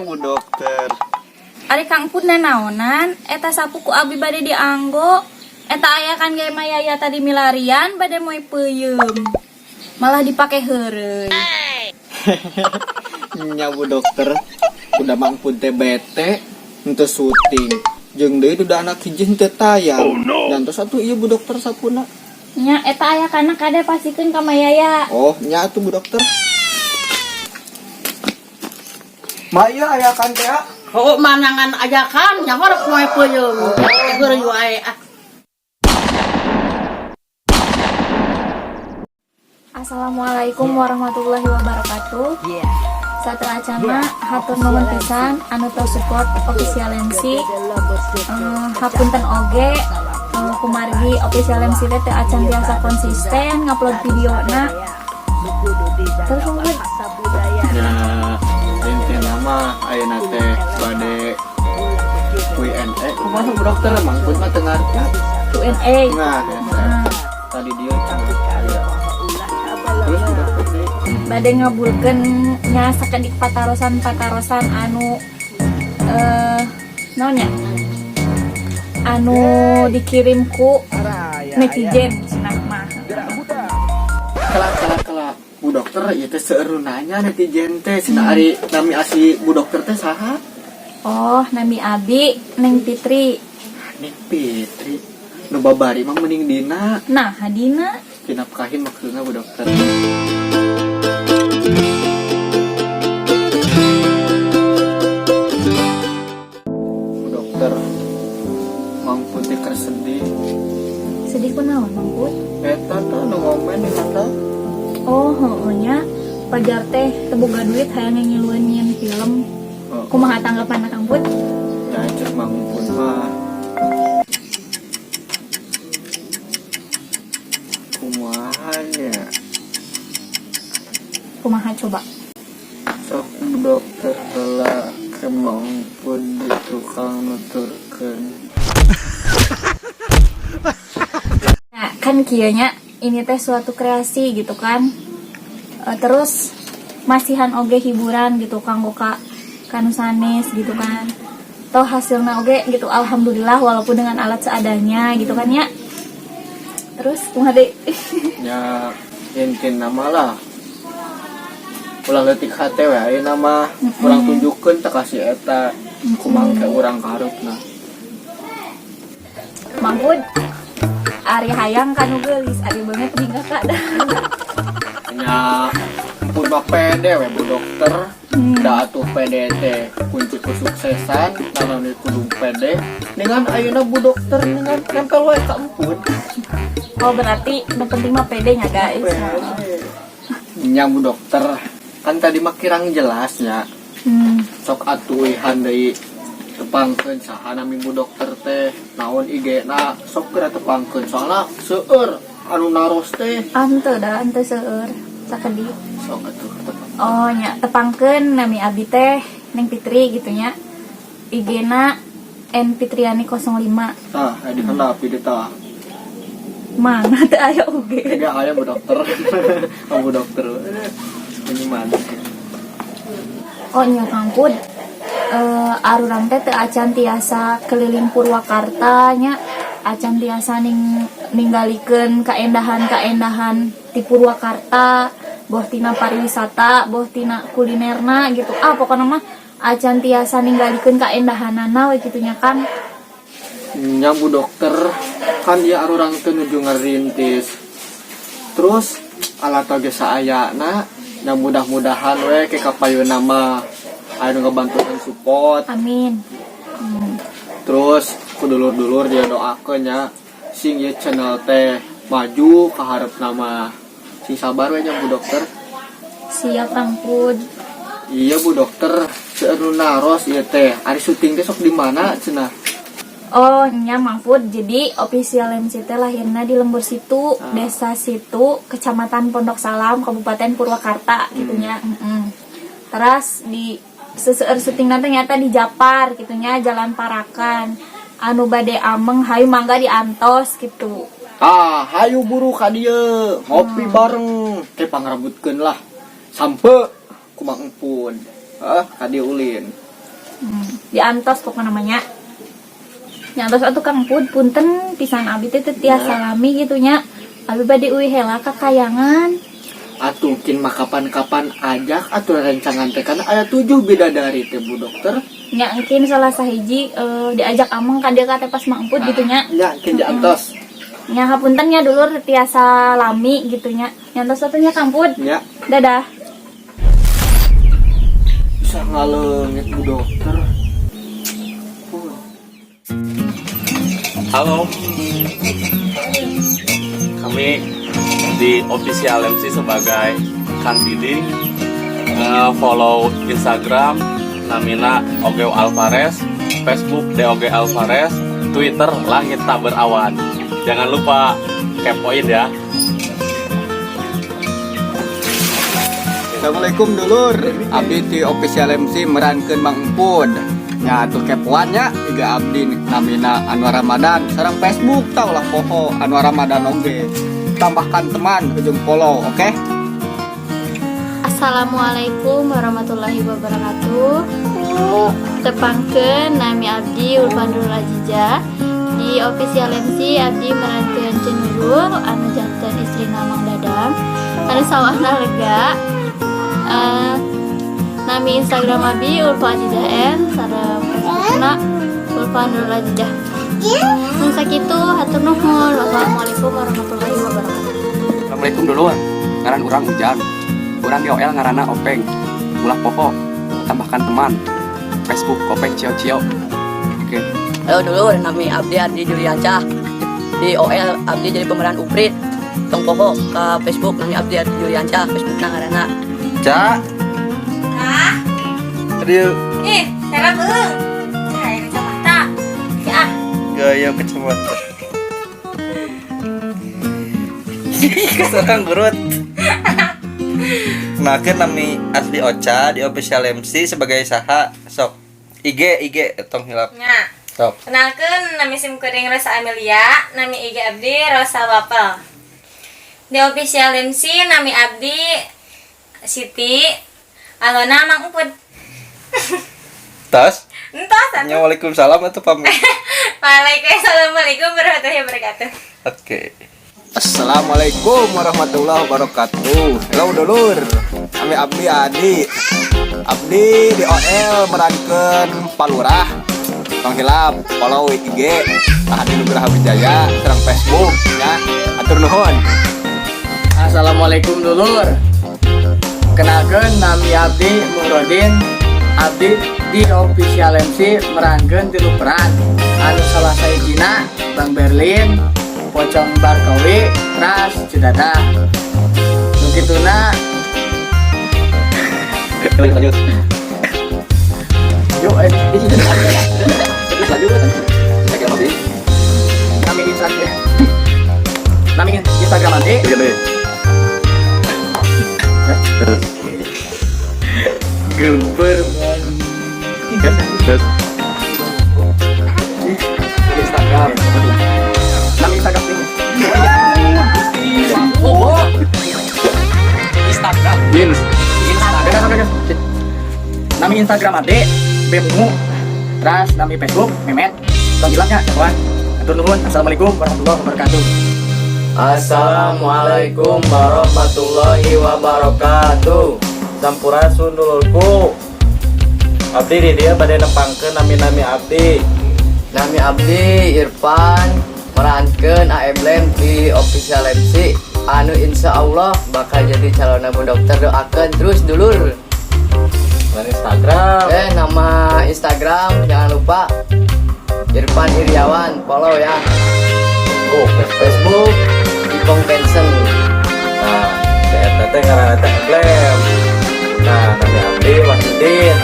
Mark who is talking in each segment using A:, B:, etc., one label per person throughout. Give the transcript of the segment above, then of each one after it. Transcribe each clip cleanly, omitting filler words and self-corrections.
A: Bu Dokter.
B: Ari Kang Pud nanaonan, eta sapu ku abi bade dianggo. Eta aya kan ge Mayaya tadi milarian bade moe peuyeum. Malah dipake heureuy.
A: Nya Bu Dokter, udah Mang Pud teh bete henteu syuting. Jeung deui duda anak hiji henteu tayang. Oh, no. Dan terus atuh ieu Bu Dokter sapuna.
B: Nya eta aya kana kade pasikeun ka Mayaya.
A: Oh, nya atuh Bu Dokter. Ma ieu aya kan teh ah?
C: Oh, manangan ajakan nyaho rek moe peuyeum. Heureuy wae ah.
B: Assalamualaikum warahmatullahi wabarakatuh. Sateuacana hatur nuhun pisan anu tos support Official MC. Hapunten oge kumargi Official MC teh teu acan tiasa konsisten ngupload videona. Terus Bang Bud?
A: Nya intina mah ayeuna teh bade Q&A. Kumaha Bu Dokter, Mang Pud mah teu ngarti.
B: Q&A.
A: Nah,
B: Nah,
A: tadi dia cenah aya. Terus Bu Dokter deui.
B: Bade ngabulkeun nya sakedik patarosan-patarosan anu naon nya? Anu dikirim ku netizen cenah mah.
A: Kela kela kela. Bu Dokter ieu teh seueur nu nanya netizen teh cenah ari nami asli Bu Dokter teh saha?
B: Oh, nami abi Neng Fitri.
A: Neng Fitri. Nu babari mah mending dina.
B: Nah, hadina.
A: Dinafkahin maksudna Bu Dokter. Bu Dokter, Mang Putih keur sedih.
B: Sedih kunaon, Mang Put?
A: Eta tah nu ngomen di mata.
B: Oh, heueuh nya. Pajar teh teu boga duit hayang ngiluan nyieun film.
A: Oh.
B: Kumaha tanggapan Kang Put?
A: Ya cek Mang Put mah. Kumaha nya?
B: Kumaha coba?
A: Sok Bu Dokter heula ke Mang Put di tukang nuturkeun.
B: Nah, kan kieu nya ini teh suatu kreasi gitu kan. Terus masihan oge hiburan gitu kanggo ka kanu sanes gitu kan. Toh hasilna oge gitu alhamdulillah walaupun dengan alat seadanya gitu kan ya. Terus kumaha deui?
A: Ya intina mah lah. Ulah leutik hate we ayeuna mah urang tunjukkeun teh kasih eta kumaha ke urang kaharepna.
B: Mang Pud, ari hayang kanu geulis, ari beungeut bingah kada.
A: Nya pun mah pede we Bu Dokter. Da atuh pede teh kunci kesuksesan, naon kudu pede. Dengan ayeuna Bu Dokter dengan nempel wae ka emput.
B: Oh, berarti nu penting mah pede nya guys.
A: Pede. Nya Bu Dokter, kan tadi mah kirang jelas nya. Sok atuh ihan deui tepangkeun saha nami Bu Dokter teh, naon IG-na, sok geura tepangkeun soalna seueur anu naros teh.
B: Henteu da, henteu seueur sakedik.
A: Sok atuh tepang.
B: Oh nya, tepangkeun nami abi teh Neng Fitri gitu nya. IG-na N Fitriani 05.
A: Tah, aya di handap di tah.
B: Mana teu aya oge.
A: Enggak aya Bu Dokter. Oh, Bu Dokter. Ini mana?
B: Oh nya Kang Pud. Arurang teh teu acan tiasa keliling Purwakarta nya, acan tiasa ninggalikeun kaendahan-kaendahan di Purwakarta, boh tina pariwisata, boh tina kulinerna gitu. Ah, pokokna mah acan tiasa ninggalikeun kaendahanana we kitu nya Kang.
A: Nya Bu Dokter, kan dia arurang teh nuju ngerintis. Terus alat oge saayana, nya mudah-mudahan we ke kapayuna mah aya nu ngabantuan support.
B: Amin.
A: Terus ku dulur-dulur dia doakeun nya sing ieu channel teh maju ka harepna mah. Sing sabar we nya Bu Dokter.
B: Siap Kang Pud.
A: Iya Bu Dokter, seueur nu naros ieu teh. Ari syuting teh sok di mana cenah?
B: Oh, nya Mang Pud. Jadi Official MC teh lahirna di Lembur Situ, Desa Situ, Kecamatan Pondok Salam, Kabupaten Purwakarta gitu nya. Terus di seseueur syuting nanti nyata di Japar gitu nya, Jalan Parakan. Anu bade ameng hayu mangga diantos gitu.
A: Ah, hayu buru ka dieu, ngopi bareng. Teh pangrebutkeun lah. Sampe ku Mang Empun. Ah, ka dieu ulin.
B: Diantos pokokna mah nya. Nyantos atuh, Kang Pud, punten pisan, abi teh teu tiasa lami gitu nya. Abi bade uih heula ka kayangan.
A: Atuh kin mah kapan-kapan ajak atuh rencangan teh, kan ada tujuh bidadari teh, Bu Dokter.
B: Nya, engkin salah sahiji diajak ameng ka dieu ka teh pas Mang Pud gitu nya.
A: Nya, kin diantos.
B: Nya, hapunten nya, dulur, teu tiasa lami gitu nya. Nyantos atuh nya, Kang Pud.
A: Nya.
B: Dadah.
A: Bisa ngaleungit Bu Dokter. Oh.
D: Halo. Kami di Official MC sebagai Kang Diding, follow Instagram namina Ogeo Alvarez, Facebook DOG Alvarez, Twitter Langit Tak Berawan. Jangan lupa kepoin ya.
A: Assalamualaikum, dulur. Abdi ti Official MC merankeun Mang Empud. Nya atuh, kepoan nya IG abdi namina Anwar Ramadan sareng Facebook, tau lah poho, Anwar Ramadan oge. Tambahkan teman ujung follow, oke?
E: Assalamualaikum warahmatullahi wabarakatuh. Tepangkeun, nami abdi Ulfanul Aziza. Di Official MC abdi merankeun Cenurul anu janten istrina Mang Dadang anu sawahna lega. Nami Instagram abdi Ulfa Aziza N sareng Facebookna Ulfanul Aziza. Mun sakitu, hatur nuhun. Wassalamualaikum warahmatullahi wabarakatuh.
F: Assalamualaikum, dulur. Ngaran urang Ujang. Urang di OL ngaranna Openg. Ulah poho. Tambahkan teman. Facebook Kopeng Cio Cio. Oke.
G: Halo dulur, nami abdi Ardi Juliansyah. Di OL abdi jadi pemeran Uprit. Tong poho ke Facebook nami abdi Ardi Juliansyah, Facebook ngaranna.
H: Cak. Aduh,
I: Ih, serap eueuh. Cai kacamata. Ya,
H: gaya kacamata. Keserang gurut. Nah, kan nami asli Ocha, di Official MC sebagai saha, sok. IG IG tong hilap.
I: Nya.
H: Sok.
I: Kenalkeun, nami sim kuring Rosa Amelia, nami IG abdi Rosa Wapel. Di Official MC nami abdi Siti Alona Mang Upud.
H: Tas.
I: Entos atuh.
H: Nya, waalaikumsalam atau pamit.
I: Waalaikumsalam warahmatullahi wabarakatuh.
H: Oke.
A: Assalamualaikum warahmatullahi wabarakatuh. Halo dulur. Kami abdi Adi. Abdi di OL merankeun Palurah. Tong hilap follow IG Adi Nugraha Wijaya sareng Facebook ya. Atur nuhun.
J: Assalamualaikum, dulur. Kenalkeun, nami abdi Murodin. Abdi di Official MC merankeun tilu peran. Anu salah sahijina Bang Berlin, Pocong Barkawi, Ras Cedada. Nu kituna.
F: Lanjut, lanjut.
J: Yuk,
F: Terus lanjut. Saya apa sih?
J: Nami Instagram. Nami Instagram nanti.
F: Iya deh. Terus.
J: Geber.
F: Terus.
J: Instagram. Nami Instagram ini. Oh. Instagram.
F: Jeans.
J: Instagram. Nami Instagram ade Bemu. Terus nami Facebook Memet. Tong hilangnya, kawan. Atur nuhun. Assalamualaikum warahmatullahi wabarakatuh.
K: Assalamualaikum warahmatullahi wabarakatuh. Sampurasun, dulurku. Abdi di dieu bade nepangkeun nami-nami abdi.
G: Nami abdi Irfan, merankeun AMLM di Official MC anu insya Allah bakal jadi calon Bu Dokter, doakan terus, dulur.
K: Dan Instagram.
G: Nama Instagram jangan lupa Irfan Iriawan, follow ya.
K: Oh,
G: Facebook Ipong Benson.
K: Nah, eta teh ngaranna teh Emblem. Nah, nami abdi Wahyudin.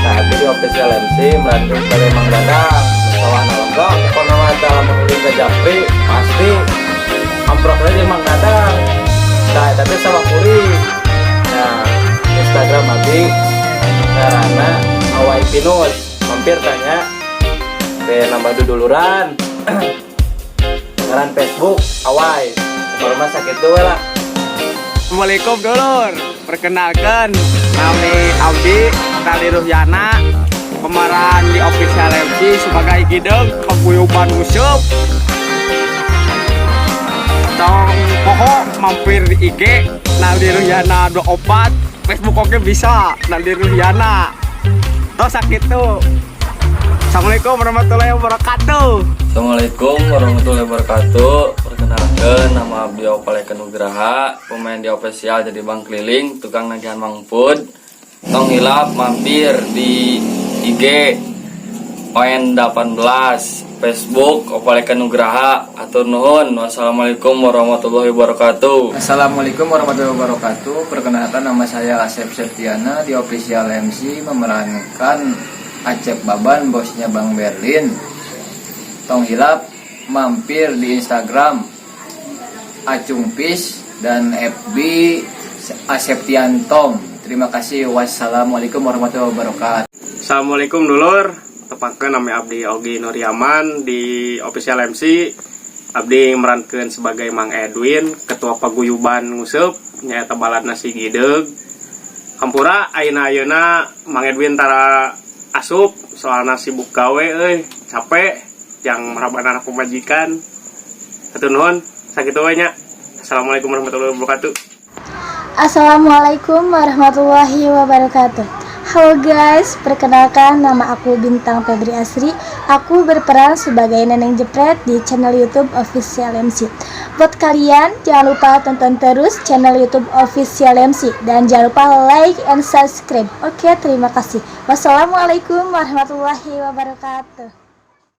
K: Nah, abdi di Official MC merankeun sebagai Mang Dadang. Sawah lega, pokona mah teh lamun ulin ke Japri pasti amprok aja Mang Dadang. Nah, eta teh sama kuring. Nah, Instagram abdi ngaranna Awai Pinus. Mampir tanya be nambah duduluran. Ngaran Facebook Awai. Kalau mah sakitu we lah.
L: Assalamualaikum, dulur. Perkenalkan, nami Abdi Tali Ruhyana.
F: Pemeran di Official MC sebagai Gideung Paguyuban Nguseup. Tong poho mampir di IG Naldi Ruhyana 24, Facebook oke bisa Naldi Ruhyana. Tos sakitu. Assalamualaikum warahmatullahi wabarakatuh.
K: Assalamualaikum warahmatullahi wabarakatuh. Perkenalkan, nama abdi Opaleka Nugraha, pemain di official jadi bang keliling, tukang nagihan Mang Pud. Tong hilap mampir di IG ON18, Facebook Opaleka Nugraha. Hatur nuhun. Wassalamualaikum warahmatullahi wabarakatuh.
G: Assalamualaikum warahmatullahi wabarakatuh. Perkenalkan, nama saya Asep Septiana, di Official MC memerankan Acep Baban, bosnya Bang Berlin. Tong hilap mampir di Instagram Acung Pis dan FB Aseptian Tom. Terima kasih. Wassalamualaikum warahmatullahi wabarakatuh.
D: Assalamualaikum, dulur. Tepangkeun, nami abdi Ogi Nuryaman, di Official MC abdi merankeun sebagai Mang Edwin, ketua paguyuban Nguseup, nyaeta baladna si Gideug. Hampura ayeuna ayeuna Mang Edwin tara asup soalna sibuk gawe euy, capek yang meraban anak pamajikan. Hatur nuhun, sakitu we nya. Assalamualaikum warahmatullahi wabarakatuh.
L: Assalamualaikum warahmatullahi wabarakatuh. Halo guys, perkenalkan, nama aku Bintang Febri Asri. Aku berperan sebagai Neneng Jepret di channel YouTube Official MC. Buat kalian, jangan lupa tonton terus channel YouTube Official MC dan jangan lupa like and subscribe. Oke, terima kasih. Wassalamualaikum warahmatullahi wabarakatuh.